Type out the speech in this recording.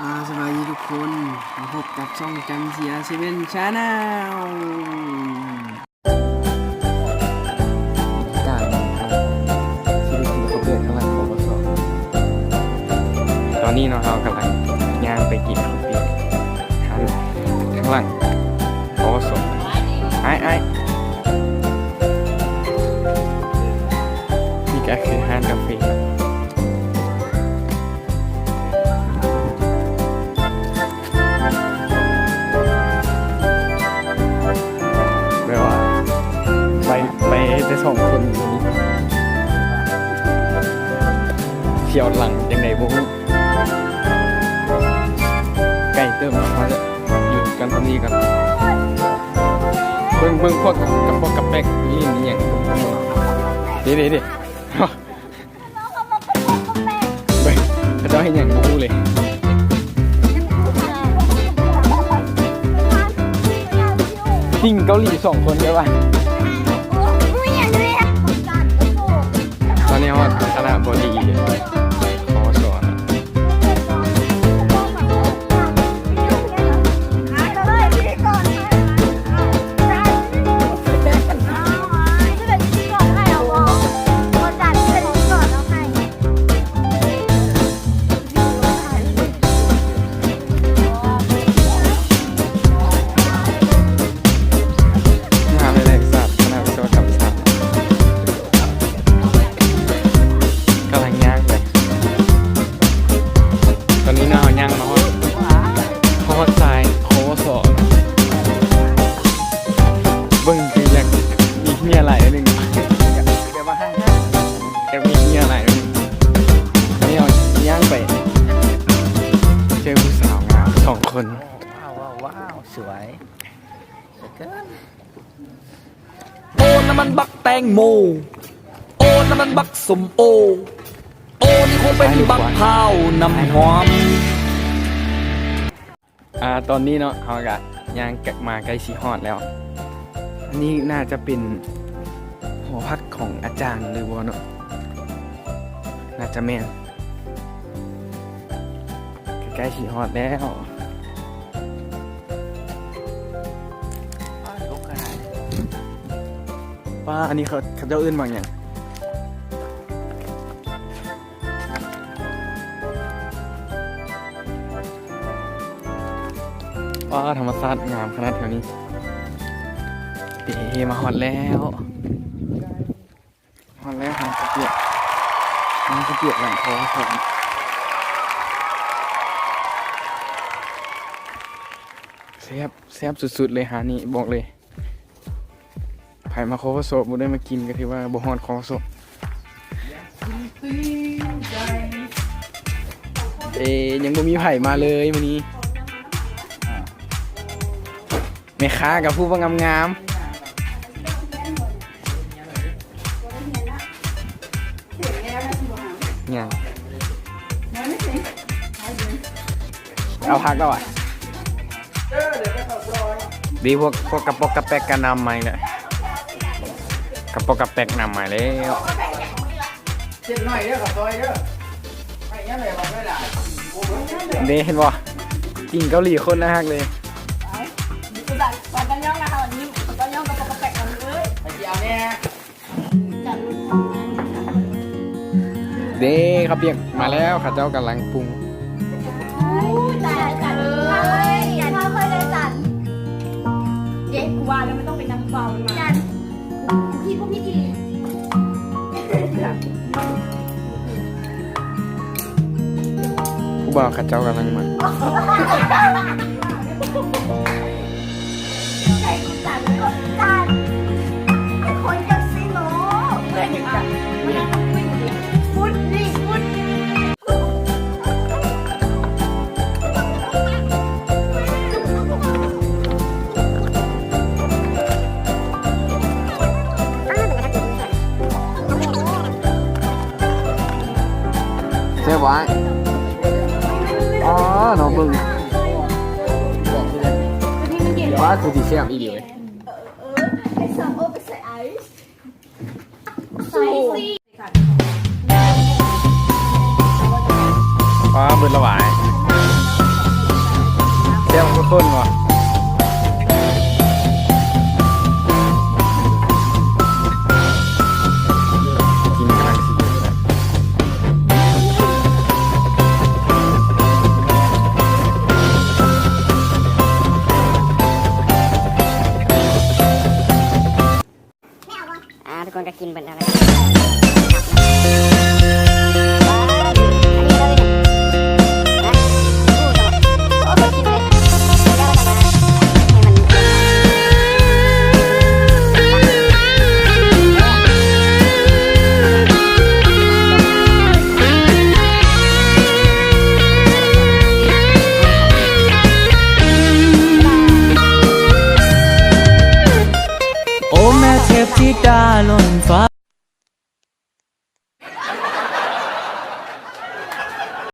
ອາ ສະບາຍດີທຸກຄົນ ມາພົບກັບຊ່ອງຈັນເສຍເຊເວັນແຊນແນວ. ຕອນນີ້ເນາະ ເຮົາກຳລັງຍ່າງໄປກິນເຂົ້າປຽກທາງ ທາງຫຼັງ ປວສ. ອ້າຍ ອ້າຍ ນີ້ກະຄືຮ້ານກາເຟ ແບບວ່າໄປ ໄປແຕ່ສອງຄົນ ສຽວຫຼັງຈັ່ງໃດບໍ່ຮູ້. ໃກ້ເຕີບ ເຮົາຈະຢຸດກັນຕອນນີ້ກ່ອນ. ເບິ່ງ ເບິ່ງພວກກະປອກກະແປກຫຼິ້ນອີ່ຫຍັງ ເດ້ ເດ້ ເດ້ ເບິ່ງເຂົາເຈົ້າເຮັດຫຍັງບໍ່ຮູ້ເລີຍ. ຕິ່ງເກົາຫຼີສອງຄົນເດີວ່າ. ຕອນນີ້ຮອດຄະນະບໍດີ ປວສ. ມະຫາວິທະຍາໄລແຫ່ງຊາດ ຄະນະວິສະວະກຳສາດ ກຳລັງຍ່າງໄປ. ຕອນນີ້ເນາະ ເຮົາຍ່າງມາຮອດ ຮອດຊາຍ ຄວສ. ເບິ່ງຄືຢາກມີເຮຍຫຼາຍໜ້ອຍໜຶ່ງ ຢາກມີເຮຍຫຼາຍໜ້ອຍໜຶ່ງ. ແລ້ວຍ່າງໄປ ເຈີຜູ້ສາວງາມສອງຄົນ. ວ້າວ ວ້າວ ສວຍ ສວຍເກີນ. ໂອ້ ນັ້ນມັນບັກແຕງໂມ ໂອ້ ນັ້ນມັນບັກສົ້ມໂອ ໂອ້ ນີ້ຄົງເປັນບັກພ້າວນ້ຳຫອມ. ອາ ຕອນນີ້ເນາະ ເຮົາກະຍ່າງມາໃກ້ຊິຮອດແລ້ວ. ອັນນີ້ໜ້າຈະເປັນຫໍພັກຂອງອາຈານຫຼືບໍ່ເນາະ? ໜ້າຈະແມ່ນ. ໃກ້ໆຊິຮອດແລ້ວ. ປ້າ ອັນນີ້ເຂົາ ເຂົາເຈົ້າເອີ້ນວ່າຫຍັງ? ວ້າ ທຳມະຊາດງາມຂະໜາດແຖວນີ້. ເອີ ມາຮອດແລ້ວ. ຮອດແລ້ວ ຮ້ານເຂົ້າປຽກ ຮ້ານເຂົ້າປຽກຫຼັງ ແຊບ ແຊບສຸດໆເລີຍຮ້ານນີ້ ບອກເລີຍ. ໃຜມາ ຄວສ ບໍ່ໄດ້ມາກິນ ກະຖືວ່າບໍ່ຮອດ ຄວສ. ເອີ ຍັງບໍ່ມີໃຜມາເລີຍມື້ນີ້. ແມ່ຄ້າກະຜູ້ບໍ່ງາມໆ. ຫຍັງ? ເອົາພັກແລ້ວຫວາ? ດີ ພວກ ພວກກະປອກກະແປກກະນຳມາອີກແລ້ວ. ກະປອກກະແປກນຳມາແລ້ວ. ເຈັບໜ້ອຍເດີ ເຂົ້າຊອຍເດີ. ເດ້ ເຫັນບໍ່? ກິນເກົາຫຼີໂຄດໜ້າຮັກເລີຍ. ເດ້ ເຂົ້າປຽກມາແລ້ວ ເຂົາເຈົ້າກຳລັງປຸງ. ຜູ້ບ່າວເຂົາເຈົ້າກຳລັງມາ. ແຊບບໍ່ອ້າຍ? ອໍ ເນາະ ເບິ່ງ ວ້າ ຄືຊິແຊບອີ່ຫຼີເວີຍ. ວ້າ ເບິດລະຫວາຍ. ແຊບທຸກຄົນບໍ່? ກິນກຳລັງຊິເບິດແລ້ວ. ອ່າ ທຸກຄົນກໍກິນເບິດແລ້ວນະ. ໂອແມ່ເທບທິດາລົ້ນຟ້າ.